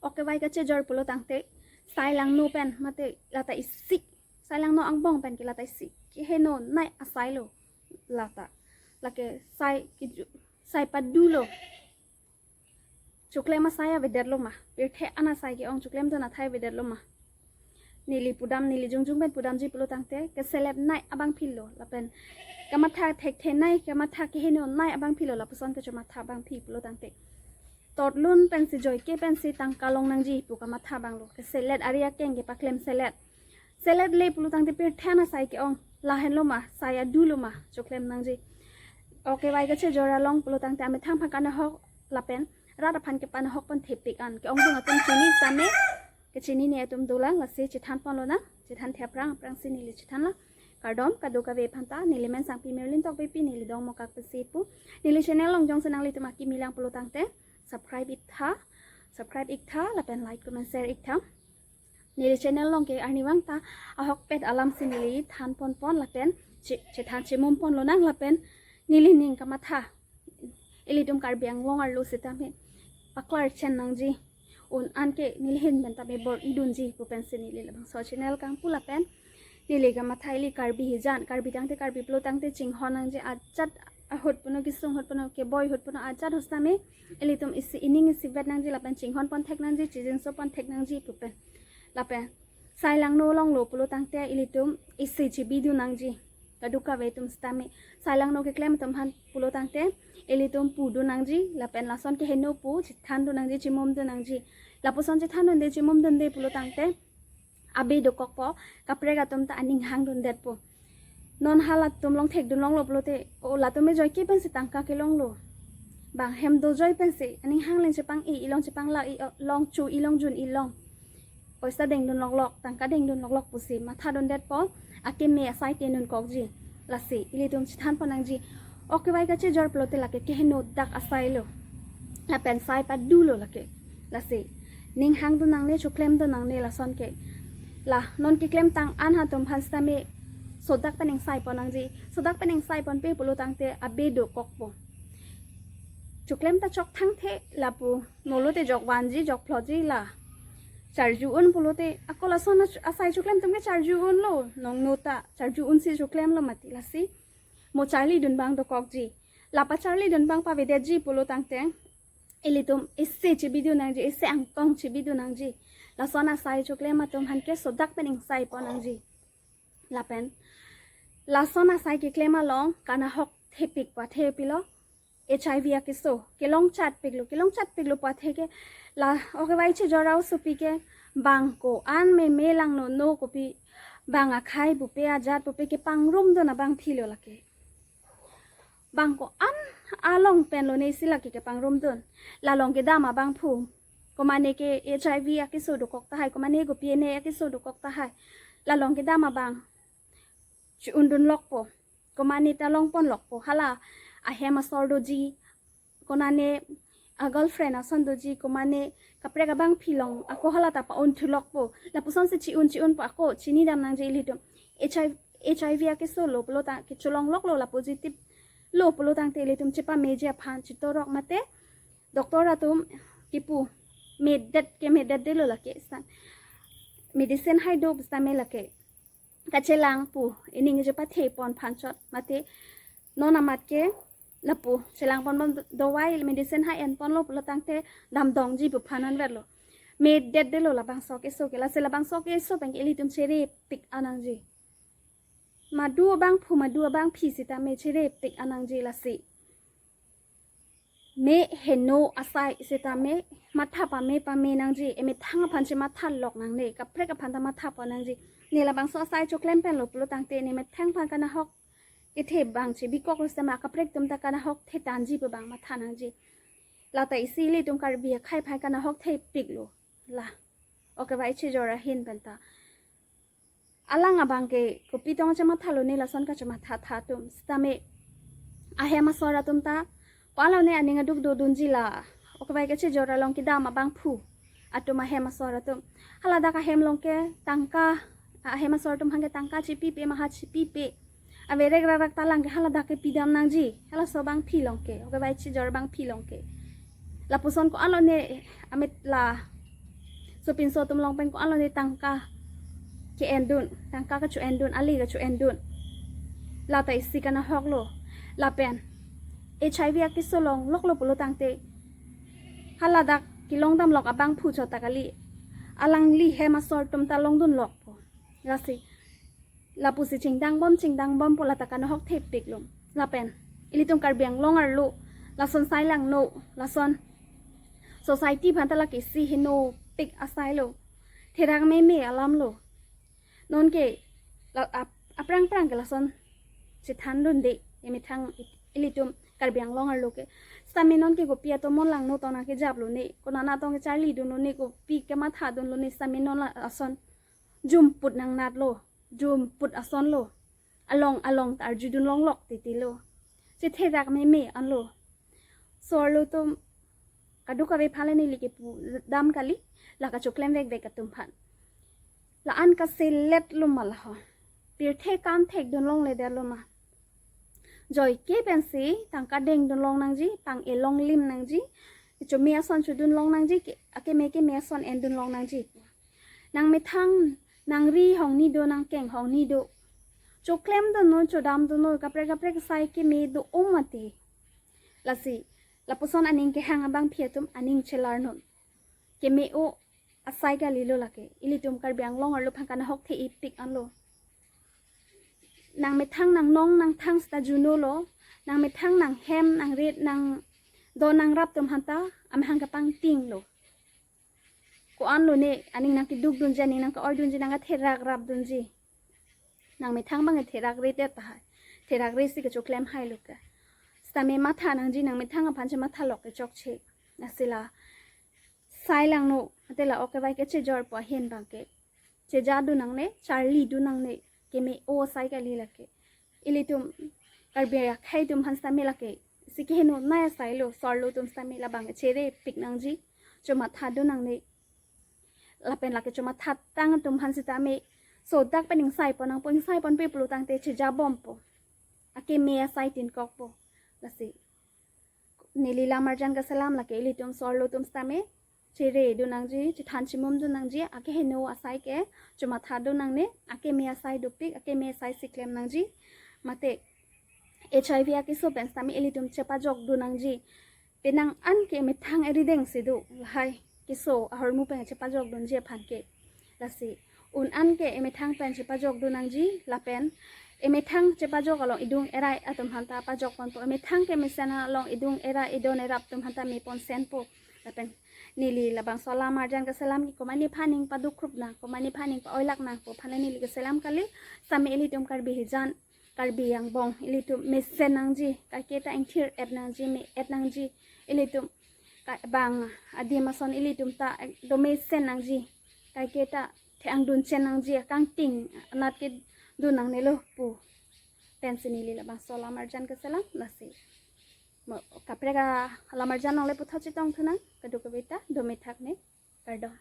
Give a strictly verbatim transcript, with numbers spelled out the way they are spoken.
Ok kevai kachejor pulo tangte, sai langno pen mate lata isi, sai langno angbong pen ke lata isi keheno nei asai lo lata. Lake sai kiju, sai padulo. Choklem asai avedetlo ma? Pirthe an asai ke-ong choklemdun athai avedetlo ma? Neli pudam, neli jongjong pen pudamji pulo tangte, keselep nei abangphi lo, lapen kamatha thekthe nei, kamatha keheno nei abangphi lo, lapuson kachomatha abangphi pulo tangte, totlun pensi, joike pensi tangka long nangji pu kamatha abang lo. Keselet, ari akeng kepaklem selet. Selet le pulo tangte pirthe an asai ke-ong lahenlo ma, sai adulo ma choklem nangji? Ok kevai kachejor along pulo tangte amethang aphan kanahok lapen rat aphan kepanahok pon thepik an ke-ongdung atum chini tame, kechinine atum dolang, lasi chethan ponlonang, chethan the aphrang, aphrangsi neli chethanlang. Kardom kadokave aphanta. Neli men Sangpi Merlin Tokbipi, neli Dongmukak pensi pu. Neli channel along jongsi nanglitum akimi lang pulo tangte subscribe iktha, subscribe iktha lapen like, comment, share iktha. Neli channel along ke arnivang ta ahokpet alamsi neli than ponpon lapen che, chethan chemum ponlonang, lapen neli ning kamatha ilitum Karbi Anglong arlo sitame paklar chen nangji, un an ke neli ahin pen tame bor-idunji pu pensi neli labangso channel kangpu lapen neli kamatha ili Karbi hijan, Karbi tangte, Karbi pulo tangte chinghon nangji, ajat ahut puno, kesung ahut puno, keboi ahut puno, ajat ahut sitame ilitum isi ining isivet nangji lapen chinghon pon thek nangji, chijinso pon thek nangji pu pen. Lapen sai langno longlo pulo tangte ilitum isi chibidun nangji. Kadokave atum sitame sai langno keklem atum aphan pulo tangte ilitum pudun nangji, lapen lason keheno pu chethandun nangji, chemumdun nangji. Lapuson chethandunde, chemumdunde pulo tangte abe dokokpo, kaprek atum ta aning hangdundetpo. Non halatum along thekdun longlo pulote, o latum me joike pensi tangka kelonglo. Bang hem dojoi pensi aning hang len chepang-i, ilong chepangla-i, o, long chu, ilong jun, ilong poisa dengdun loklok, tangka dengdun loklok pusi mathadundetpo, akeme asai tendunkokji. Lasi ilitum chethan pon nangji. Ok kevai kachejor pulote lake keheno dak asai lo, lapen sai padulo lake. Lasi ning hangdun nangne, choklemdun nangne lason ke. La non keklemtang an atum aphan sitame sodak pen ingsai pon nangji. Sodak pen ingsai ponpe pulo tangte abe dokokpo. Choklem ta chok thangthe lapu, nolo te jok vanji, jok phlotji la. Charju un pulote ako lason as-, asai choklem atum ke charju unlo, nongno ta charju unsi choklemlo mati, lasi mo charlidun abang dokokji. La pacharlidun abang pavedetji pulo tangte ilitum isi chibidun nangji, isi angtong chibidun nangji. Lason asai choklem atum aphan ke sodak pen ingsai pon nangji. Lapen lason asai keklem along kanahok thepik pu athe pilo, H I V akeso kelongchatpiklo, kelongchatpiklo pu athe ke la ok kevai chejor aosopi ke bang ko-an meme langno, no kopi bang akhei pupe, ajat pupe kepangrumdun abangphi lo lake. Bang ko-an along pen lone isi lake kepangrumdun. La long kedam abangphu, komane ke H I V akeso dokok tahai, komane kopi ene akeso dokok tahai, la long kedam abang che-undun lokpo, komane ta long pon lokpo. Hala ahem asor doji, konane a girlfriend ason doji, komane kaprek abangphi along ako hala ta pa-un thu lokpo. Lapuson si che-un che-unpo, ako chinidam nangji ilitum. H I V, H I V akeso lo pulo tang, kecholong loklo, la positive lo pulo tangte ilitum chepameji aphan chetorok mate doctor atum kipu, medet ke medetdelo lake san. Medicine hai do sitame lake kachelang pu, ining chepathe pon aphan chot mate non amat ke lapu chelang pon pon dawai, medicine hai en ponlo pulo tangte damdongji pu aphan anvetlo. Medetdelo labangso keso ke, lasi labangso keso pen ke ilitum cherepik an nangji. Madu abangphu, madu abangphi sitame cherepik an nangji lasi. Me heno asai sitame matha pame pame nangji, emethang aphan chematha lok nangne, kaprek aphan ta matha pon nangji. Ne labangso asai choklem penlo pulo tangte ne methang aphan kanahok kethe abang chebikoklo sitame akaprek atum ta kanahok thetanji pu abang matha nangji. Lata isi ilitum Karbi akhei aphan kanahok thepiklo. La ok kevai chejor ahin pen ta alang abang ke kopi tong chemathalo, ne lason kachematha tha atum sitame ahem asor atum ta ko-an lone aning aduk dodunji la ok kevai kachejor along kedam abangphu atum, ahem asor atum. Haladak ahem along ke tangka, ahem asor atum aphan ke tangka chepipe, maha chepipe. Averek rarak ta lang ke haladak ke pidam nangji, halaso abangphi along ke, ok kevai chejor abangphi along ke. Lapuson ko-an lone amet la Sopinso atum along pen ko-an lone tangka ke-endun, tangka kacho-endun, ali kacho-endun. Lata isi kanahok lo. Lapen H I V akeso longlok lo pulo tangte, haladak kelong damlok abangphu chot ta kali, alangli hem asor atum ta longdunlok po. Lasi lapusi chingdangbom chingdangbom pu lata kanahok thepik lo. Lapen ilitum Karbi Anglong arlo lason sai langno, lason society aphan ta lake isi henopik asai lo. Therak meme alam lo. Nonke la ap- aphrang phrang ke lason chethandunde emethang ilitum Karbi Anglong arlo ke. Sitame nonke kopi atomon langno tong nangkejap lone, konat nat tong kecharlidun lone, kopi kemathadun lone, sitame non la ason jumput nangnat lo, jumput ason lo. Along along ta arjudun longlok titi lo. Chetherak meme an lo. Sorlo atum kadokave aphan le neli kepu dam kali, la kachoklem vekvek atum aphan. La-an kaselet lo ma laho. Pirthe kam thekdun longledet lo ma. Joike pensi tangka dengdun long nangji, pang-e longlim nangji, kechome ason chodun long nangji, ke- akeme keme ason endun long nangji. Nangmethang nangri hongni do, nangkeng hongni do. Choklemdunnon, chodamdunnon, kaprek kaprek asai keme do-o mati. Lasi lapuson aning kehang abangpi atum aning chelarnon. Keme-o asai kali lo lake. Ilitum Karbi Anglong arlo aphan kanahok thepik an lo. Nangmethang nangnong nangthang seta juno lo. Nangmethang nanghem nangrit nangdon nangrap atum aphan ta amahang kapangting lo. Ko-an lone aning nangkedukdunji, aning nangke-oidunji, nangkatherak rapdunji. Nangmethang abang therak ri det tahai. Therak ri si kechoklem hai lo ke. Sitame matha nangji, nangmethang aphan chemathalok ke chokche. Lasi la sai langno, mate la ok kevai kechejor pu ahin abang ke chejadun nangne, charlidun nangne, keme-o asai kali lake. Ilitum Karbi akhei atum aphan sitame lake isi kehenonei asai lo, sorlo atum sitame labang cherepik nangji, chomathadun nangne. Lapen lake chomathatang atum aphan sitame sodak pen ingsaipon nangpo, ingsaipon pe pulo tangte chejabompo. Akeme asai tinkokpo. Lasi neli lamarjan keselam lake ilitum sorlo atum sitame cheredun nangji, chethan chimumdun nangji, akeheno asai ke chomathadun nangne, akeme asai dopik, akeme asai si klem nangji. Mate H I V akeso pen sitame ilitum chepajokdun nangji. Penang an ke emethang erideng si do, lahai keso ahormu pen chepajokdunji aphan ke. Lasi un an ke emethang pen chepajokdun nangji, lapen emethang chepajok along idung erai atum aphan ta pajokponpo, emethang kemesen along idung erai idon erap atum aphan ta meponsenpo. Lapen neli labangso lamarjan keselam ke komatne aphan ning padukrup nang, komatne aphan ning pa-oilak nang pu aphan le neli keselam kali. Sitame ilitum Karbi hijan, Karbi angbong ilitum mesen nangji, kaike ta ingthir-et nangji, me-et nangji. Ilitum ka- bang adim ason ilitum ta do mesen nangji, kaike ta the-angdun chen nangji, akangting anat kedun nangnelo pu pensi neli labangso lamarjan keselam. Lasi mo kaprek alamarjan along le puthot chetongthu nang, kadokave ta do methak ne, kardom.